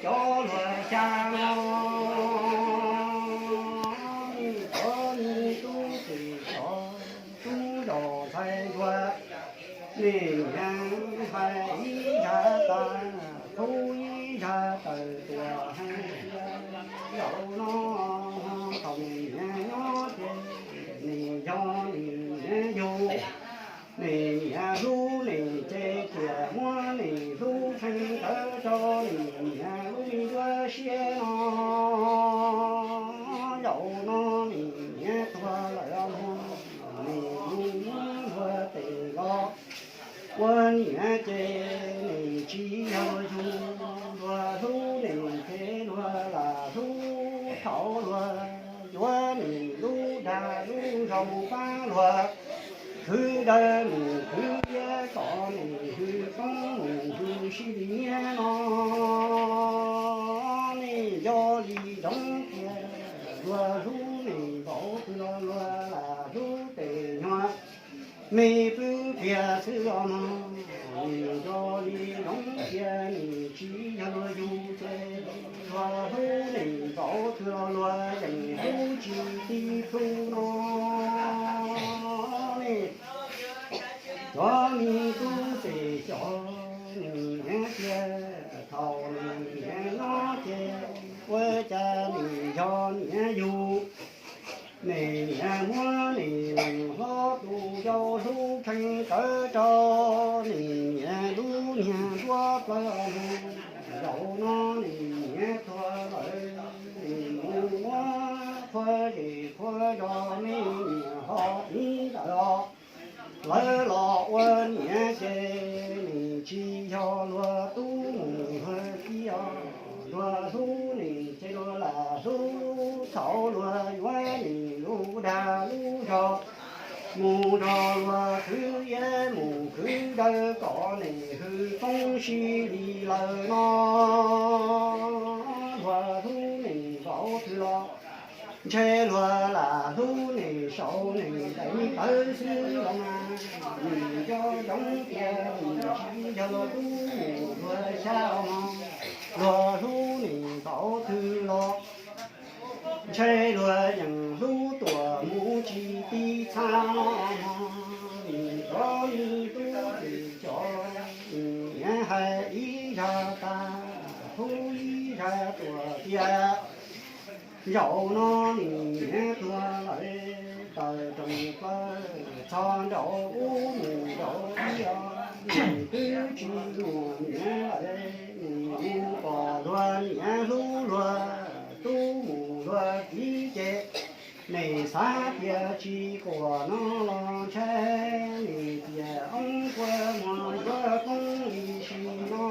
cov luag xya no, cov me tub txim cov tub zos ntxhais ntsuag, nej niam hais ib zaj tas, qhuab ib zaj tawm tuam hais tias, zaum no thaum nej niam nyob ces nej yog nej niam yug, nej niam hlub nej ces cia muab nej hlub tshee tawv rau nej niam lub me nruab siab no. Zaum no nej niam tuag lawm os mog, nej mus muab luag tes los ua niam ces nej tsis yog luag yug, luag hlub nej ces luag lam hlub thaum luag yuav nej lub dag lub zog mus pab luag khwv dawb mus khwv iab kom nej hwj toob mus hwj sib li nyiab no. Nej nco li zoov tias luag hlub nej npaum twg los luag lam hlub tes nyuag me pwb pliag xwb os mog. Nej nco li zoov tias nej tsis yog luag yug ces luag hlub nej npaum twg los luag yeej hlub tsis ti plhu no. Nej cov me tub txim cov, nej niam tias thaum nej niam nyob ces ua cas nej yog niam yug, nej niam muab nej leej hlob tus yau hlub tshee tawv rau nej niam lub niag nruab plawv no. Zaum no nej niam tuag lawm, nej mus muab qhua zem qhua zos nej niam ho tiv ntawd os. Lawv los ua niam ces nej tsis yog luag tub mus luag txiv os. Luag hlub nej ces luag lam hlub thaum luag yuav nej lub dag lub zog mus nrog luag khwv iab mus khwv dawb kom nej hwj toob sib li lawm no. Luag hlub nej npaum twg los ntshe luag lam hlub nej saum nej daim me tawv xwb los mas. Nej nco zoov tias nej tsis yog luag tub mus luag xya os mog, luag hlub nej npaum twg los ntshe luag yeej hlub tuam mus tsis ti txha no mog. Nej cov me tub txim cov, nej niam hais ib zaj tas, qhuab ib zaj tuam tias, zaum no nej niam tuag lawm, tawm rooj plaws txog nraum ub mus nraum ib os, nej twb tsis muaj niam lawm, nej mus pom luag niam hlub luag tub mus luag txiv ces nej xav tias tsis quaj no los ntshai, nej tias oob kua muag yuav poob ib sim no.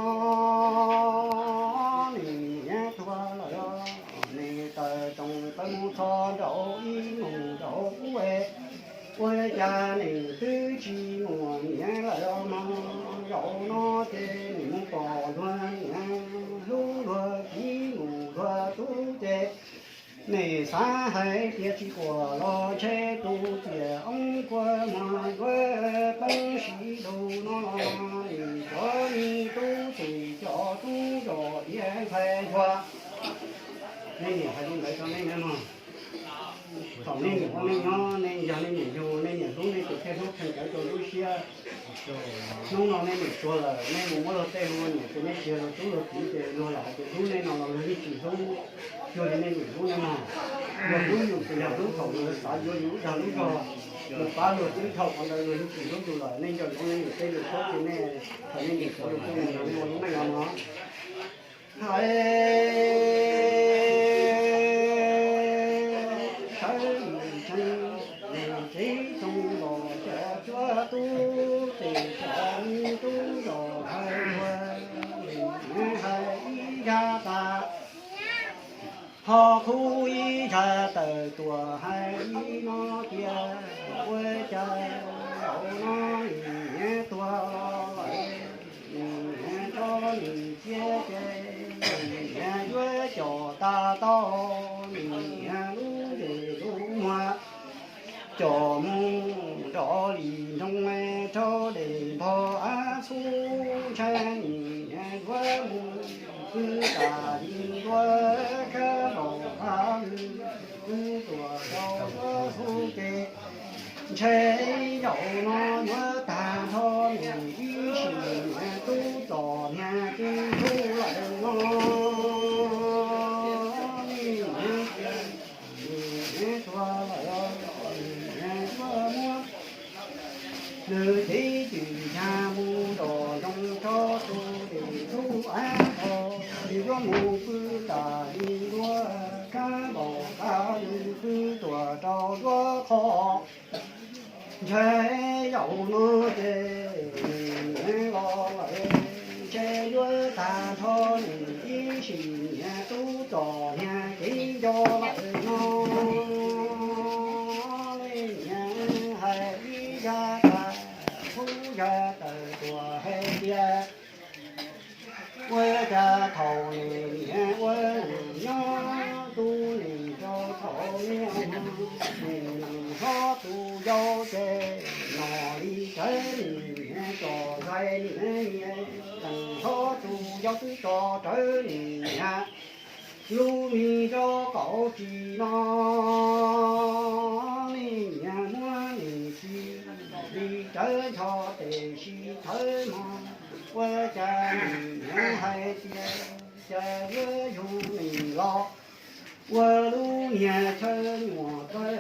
Nej niam tuag lawm, nej tawm rooj plaws mus txog nraum ib mus nraum ub es, ua cas nej twb tsis muaj niam lawm os mog. Zaum no ces nej mus pom luag niam hlub luag txiv mus luag tub ces nej xav hais tias tsis quaj los ntshai tus tias oob kua muag yuav poob sib dug no. Nej cov me tub txim cov tub zos iab ntxhais ntsuag, nej niam hais li ntawd rau nej na mog. Thaum nej niam ua neej nyob nej yog nej niam yug, nej niam hlub nej tes thiaj hlub tshee cawv rau lub siab. Hnub no nej niam tuag lawm, nej mus muab luag tej hu ua niam ces nej tsis yog luag tub luag txiv ces luag lam hais tias hlub nej no los luag yeej tsis hlub cuag li nej niam hlub nej mog. Luag hlub yus ces yog hlub thaum luag xav yuav yus lub dag lub zog, luag pab luag twb thaum qhov ntawd luag yeej tsis hlub yus lawm. Nej nco ntsoov nej niam tej lus khaub ces nej, thaum nej niam tuag lawm ces nej ua lub neej no no. Hais sawv tsees, tsev tsoos los cov cuab tub ces cov me tub los hais ua, hais ib zaj tas, ho qhuab ib zaj tawm tuam hais li no tias, ua cas zaum no nej niam tuag lawm, nej niam tso nej txiab ces nej niam yuav coj tas tau nej niam lub ntsej lub muag, coj mus nrov li nroog rau dej npog av txhub, ntshai nej niam yuav mus kwv tas li ntuj khab npaum qab lwm, twb tuam rau nruab hlub ces ntshe zaum no yuav tag nrho nws ib sim niam tub txom niag tub hlub lawm no. Niam tuag lawm, niam yuav muab nws txiv cwm ncha mus nrog nroo rau tus tim hlub av tod, nws yuav mus pw tas li nruab khab npaum qab lwm, twb tuam rau nruab qhov. Ntshe zaum no ces nws niam los lawm, ntshe yuav tag nrho nws ib sim niam tub txom niag kev nco lawm no. Leej niam hais ib zaj tas, ib zaj tawm tuam hais tias, ua cas thaum nws niam ua neej nyob, tus nws rau thaum niaj hnub, nws lees hlob tus yau ces nom li rawv nws niam, tsom ntxais nws niam, lees hlob tus yau twb tso rawv nws niam lub mis rau qaum tsis no. Niam muab nws txiv li rawv ncho tes sib thawb hmo, ua cas nws niam hais tias, cas yuav yug nws los ua lub niag chaw nyuam tawv,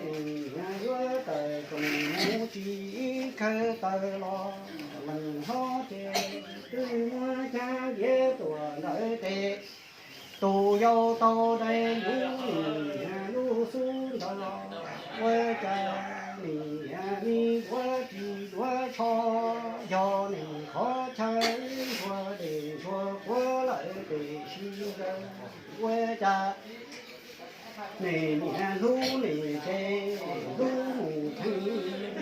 nws niam yuav tawm tsoom mus tsis ib khawv tawm los, lees hlob ces twb muab cab ntiav tuam ntawd tes tus yau tau dai lub nws niam lub xub ntawd los, ua cas nws niam me duav ris duav tsho, yog nws qhov chaw ntshua dej ntshua quav lawm tiam sis ntawd ua cas nws niam hlub nws ces hlub mus theej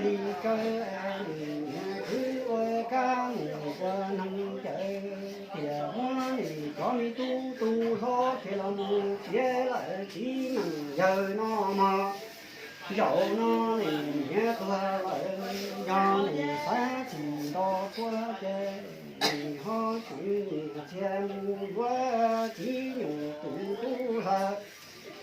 li kawg, nws niam khwv ua kab mus ua neeg cawv, tiam muab nws cov me tub tu hlob khiav los mus txiav lawm txiv neej yawg no mog. Zaum no nws niam tuag lawm, yog nws xav tsis nto tuaj ces nws ho tseem nyiam txiag mus yuav txiv nyuam tus tub hlawv.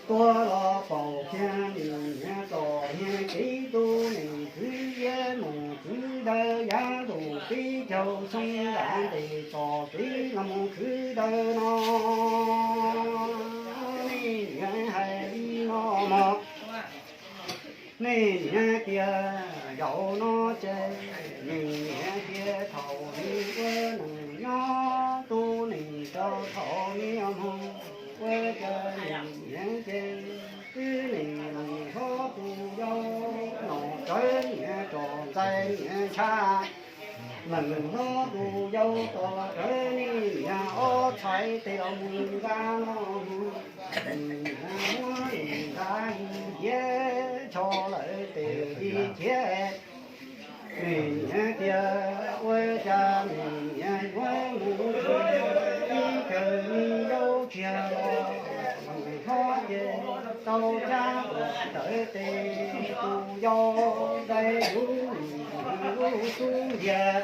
Tuaj los paum kiag nws niam txom nyem kev tu, nws khwv iab mus khwv dawb yav ntuj teb caug xyoo nram ntes txog kev los mus khwv dawb no. Nej niam hais li no mog, nej niam tias zaum no ces, nej niam tias thaum nws ua neej nyob, tu nws rau thaum niaj hmo, ua cas nej niam ces twb nws lees hlob tus yau, nom tsawv niam tsom ntxais niam ntsha, lees hlob tus yau tos rawv nej niam ob txhais tes los mus nqa no, nej niam muab nqa mus tiav tsho lawm tes li thiab. Nej niam tias ua cas nej niam yuav mus ib kawg me yau tsiag los, lees hlob ces tau cab tuam rawv tes tus yau dai lub nws lub xub ntiag.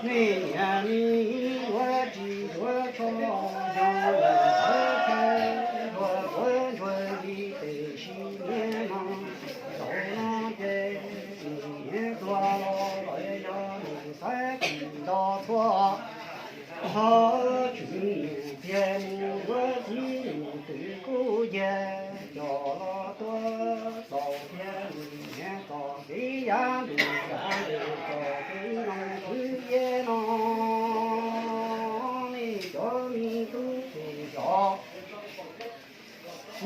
Nej niam me duav ris duav tsho, yog nws thawv thawv ntsuag quav ntsuag li tes sis niaj hmo. Zaum no ces nej niam tuag los lawm, yog nws xav tsis nto tuaj, ho tsis niam tiag mus yuav txiv nws twb kuj yag, coj los tuaj txaus tiag nws niam txoj kev yav ntuj yav ntuj txoj kev lees khwv iab no. Nej cov me tub tus zov,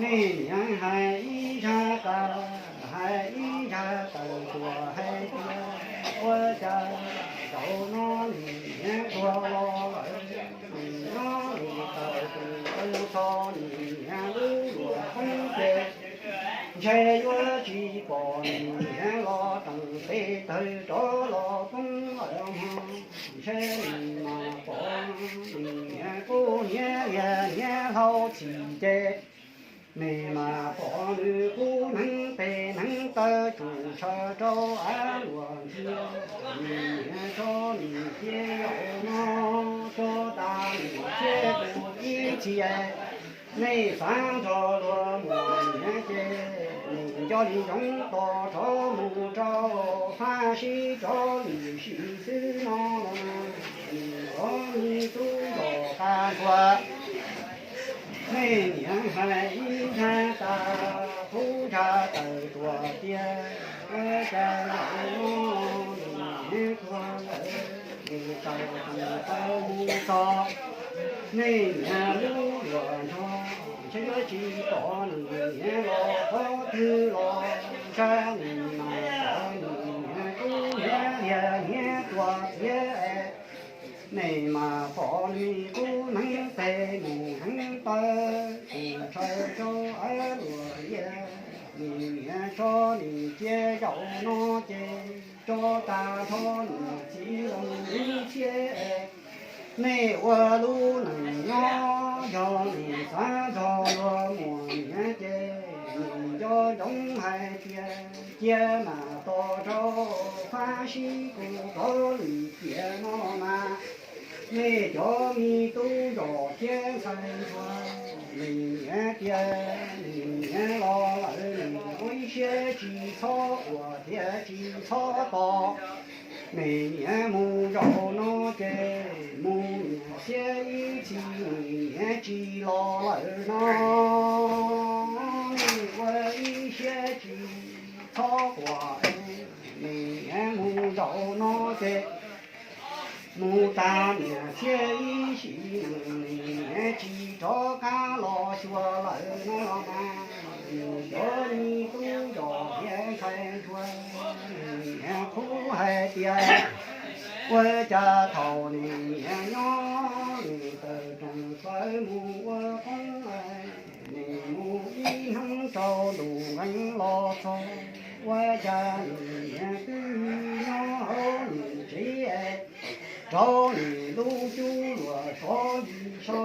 nej niam hais ib zaj tas, hais ib zaj tawm tuam hais tias, ua cas zaum no nej niam tuag los lawm, nej nyob nej tawm tus qee txho nej niam lub luam poob ces, ntshe yuav tsis pom nej niam los roos pes tawg rov los poob lawm mog. Ntshe nej mam pom nej niam kuj hniav liag hniav hlau txhim ces, nej mam pom nws kuj hneev tes hneev taw tsuj tshaw rau av luam ntxhias. Nej niam tso nej cia zaum no Tso tas mus thiab tus ib txhia, nej xav nrog luag mus niam ces nws nco li ntsoov tos rov mus rau fab sib rov lwm sim xwb no los mas, nws cov me tub zos qab ntuas. Nej niam hais ib nrag tas qub nrag tawm ruam tiag, ua cas zaum no nws niam tuag lawm, nws tawm tus taw mus txog nej niam lub luam nrog, ntshe yuav tsis pom nws niam los qhov twg los, ntshe nws mas pom nws niam kub hniav liag hniav tuag thiab. Nej mas pom nws kub hneev tes mus hneev taw, tus ntshaw rau av luam liaj, nws niam tso nws cia zaum no ces tso tas nrho nws txiv los lub thiab. Nej ua lub neej nyob, yog nws xav nrog luag mus niam ces nws nco ntsoov hais tias cia mam tos rau fab sib kuv rov lwm tiam no mas, nej cov me tub zos thiab ntxhais hluas, nws niam tias nws niam los lawm, nws ua ib siab tsis txhob quaj thiab tsis txhob tos. Nws niam mus zaum no ces mus niam thiab ib txhis nws niam tsis los lawm no, nej ua ib siab tsis txhob quaj. Nws niam mus zaum no ces mus tas niam thiab ib sim neej, nws niam tsis rov qab los xyuas lawm no mas, nws cov me tub zos thiab ntxhais hluas, nws niam qhuab hais tias ua cas thaum nws niam nyob nws tawm rooj plaws mus ua qoob, nws mus ib hnub rau ntuj nqees los txog, ua cas nws niam twb nyob hauv nws tsev, rau nws lub cub luam sov yim so,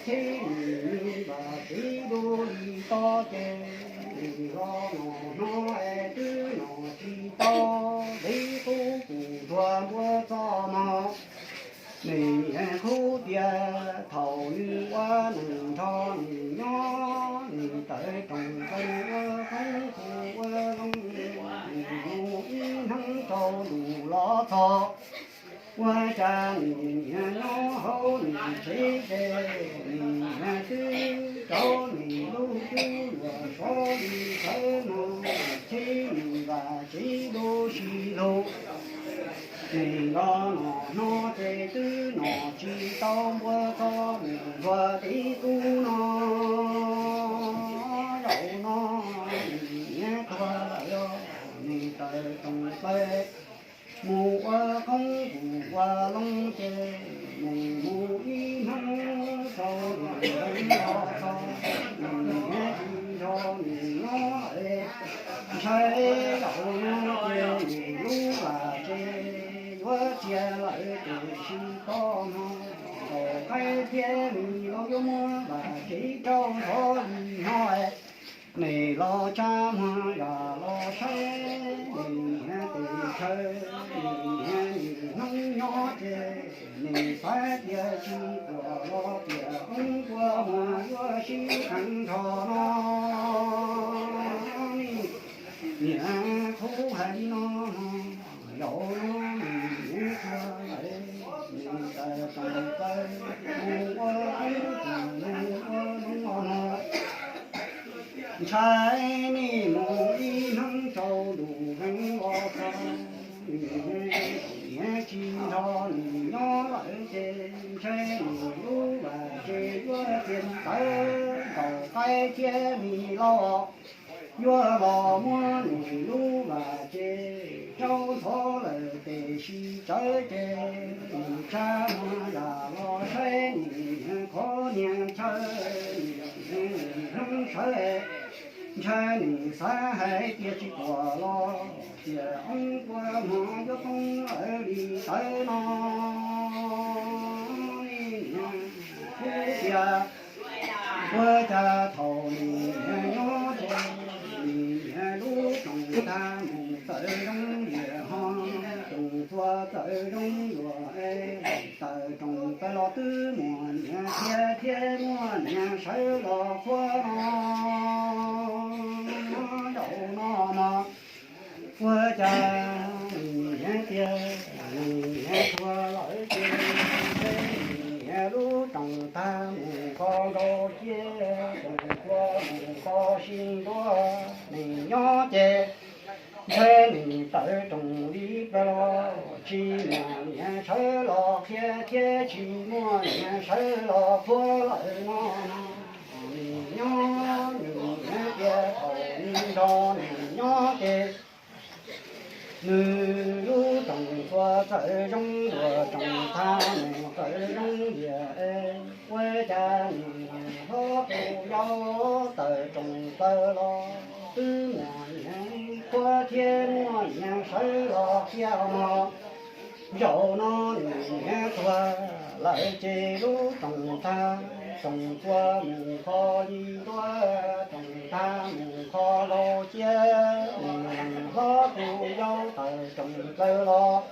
thiab nws me vam tsev dub li tob ces, nws los hnov es twb hnov tsis tau, ntev qub kum ntsuag npua txoj mog. Nws niam qhuab tias thaum nws ua neej nrog nws nyob, nws tawm rooj plaws ua qoob tus ua loo, nws mus ib hnub rau ntuj los txog, ua cas nws niam nyob hauv nws tsev ces, nws niam twb rau nws lub cub luam sov li sawv no, thiab nws vam tsev dub si lug. Nws los hnov hnov ces twb hnov tsis tau npua txoj mus ua teb qub no. Zaum no nws niam tuag lawm, nws tawm rooj plaws mus ua qoob tus ua loo ces, nws mus ib hnub rau ntuj los txog, nws niam tsis nrog nws nyob lawm. Ntshai zaum no ces nws lub vaj tse yuav txias lawm, tiam sis tau hnov nraum qaib thiab nws los yuav muab vaj tse rau ntxhov li no. Nws los tsa muag zam los saib, nws niam tes chaw, nws niam nim hnub nyob ces, nws xav tias tsis tuam los tias oob kua muag yuav sib qees nrho no. Niam qhuab hais li no, zaum no nws niam tuag lawm, nws tawm rooj plaws mus ua qoob tus mus ua loo no. Ntshai nej mus ib hnub rau ntuj nqees los txog, nws niam tsis nrog nws nyob lawm ces, ntshai nws lub vaj tse yuav txias tawv, nraum qaib thiab mis los yuav los muab nws lub vaj tse rau ntxhov lawm, tiam sis tsawv ces nws tsa muag zam los saib nws niam qhov niag chaw, nws niam nim hnub sawv, ntshai nws xav hais tias tsis tuam los tias oob kua muag yuav poob lawm li tawv no. Niam qhuab tias ua cas thaum nws niam nyob ces, nws niam lub rooj tag mus txawm zoo liam ho, rooj txuas txawm tawv zoo dua es tawm roos tawv los twb muaj niam thiab, thiab muaj niam sawv los qhuab no. Zaum no no ua cas nws niam tiag, nws niam tuag lawm ces nws niam lub roos tag mus kho nkaus cia, roos tuag mus kho sib ntuav, nws nyob ces ntshe nws tawv roos li plaws los tsis muaj niam sawv los qhia thiab tsis muaj niam sawv los qhuab lawm no. Nws nyob nws niam tiag thaum nws nrog nws nyob ces nws lub roos tuag txawm zoo dua roos tag mus txawm zoo diam es ua cas nws hlob tus yau tawm roos plaws los twb muaj niam qhuab thiab muaj niam sawv los qhia no. Zaum no nws niam tuag lawm ces lub roos tag, roos tuag mus kho li ntuav, roos tag mus kho nkaus cia, nws hlob tus yau tawm roos plaws los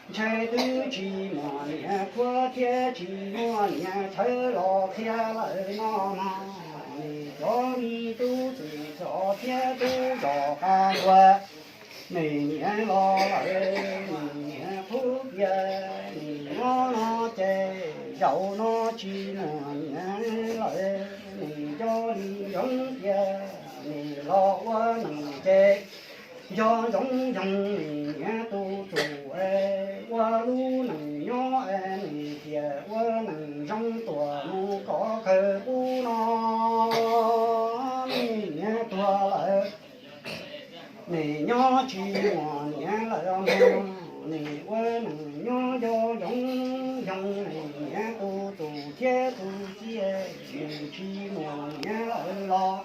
ntshe twb tsis muaj niam qhuab thiab tsis muaj niam sawv los qhia lawm no mas. Nws cov me tub txwm txom thiab tub zos qab ntuas, nws niam los lawm nws niam qhuab tias nws nyob no ces zaum no tsis muaj niam lawm, nws cov li zoo tias nws los ua neeg ces nco ntsoov yoog nws niam tus txum es ua lub neej nyob es nws tias ua neej zoo tuaj mus kov kawg pub no. Nws niam tuag lawm, nws nyob tsis muaj niam lawm os, nws ua neej nyob nco ntsoov yoog nws niam tus txum thiab tus txiv, nws tsis muaj niam lawm los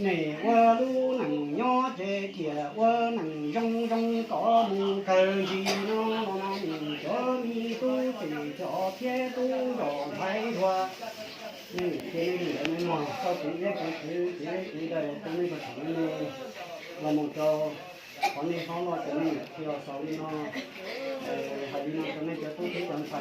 nws ua lub neej nyob ces tias ua neej zoo zoo kov mus kawg zim no no na. Nws cov me tub txwm txom thiab tub zos ntxhais hluas, nej niam txiv nej niam nej mog, txoj kev iab kev kwv kev iab kev daws rau nej tau thaum nej los mus rau qhov nej hlob loj ces nej niam txiv los xaus li no, hais li no rau nej cov tub thiab cov ntxhais.